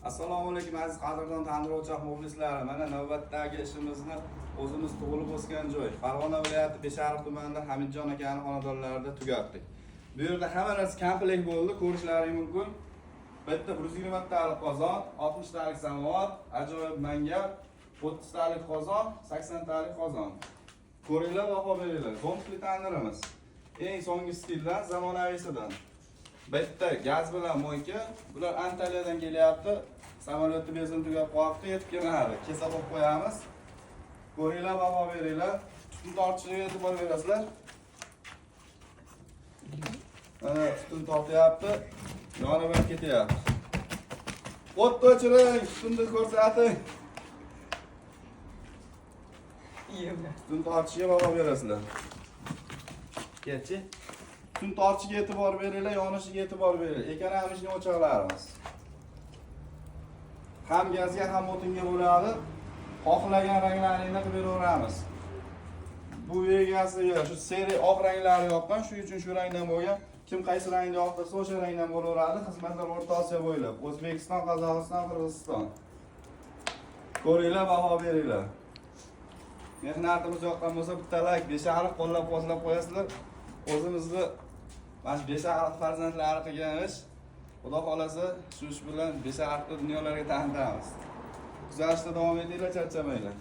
Assalomu alaykum, aziz qadrdon tandir o'choq muxlislari. Mana navbatdagi ishimizni o'zimiz tug'ilib o'sgan joy, Farg'ona viloyati Beshariq tumanida Hamidjon akani xonadonlarida tugatdik. Bu yerda hamma narsa komplekt bo'ldi, ko'rishlaring mumkin. Bitta 120 talik qozon, 60 talik samovar, ajoyib mangal, 30 talik qozon, 80 talik qozon. Ko'ringlar, baho beringlar. Kompli tandirimiz. Eng so'nggi stildan, zamonaviysidan. Bitta gaz bilan мойка, bular Antaliyadan kelyapti. Samolyotda benzin tugab qolibdi, yetib kelmadi. Kesa qo'yib qo'yamiz. Ko'ringlar, baho beringlar. Tutun tortishiga e'tibor berasizlar. Mana tutun tortyapti, yonib ham ketyapti. O't o'chiring, tutunni ko'rsating. Tutun tortishiga baho berasizlar. Gerçi. Tutun tortishiga e'tibor beringlar, yonishiga e'tibor beringlar. Ekonomичный o'choqlarimiz. Ham gazga, ham o'tinga bo'ladi. Xohlagan ranglaringni qilib beraveramiz. Bu egasiga shu серый oq ranglari yoqqan, shuning uchun shu rangdan bo'lgan. Kim qaysi rangni yoqtirsa, o'sha rangdan bo'laveradi. Xizmatlar O'rta Osiyo bo'ylab, O'zbekiston, Qozog'iston, Qirg'iziston. Ko'ringlar, baho beringlar. Mehnatimiz yoqqan bo'lsa, bitta layk, Beshariq qo'llab-quvvatlab qo'yasizlar. O'zimizni mana shu Beshariq farzandlari qilgan ish. Xudo xolasa, shu ish bilan Beshariqni dunyolarga tanitamiz. Kuzatishda davom etinglar, charchamanglar.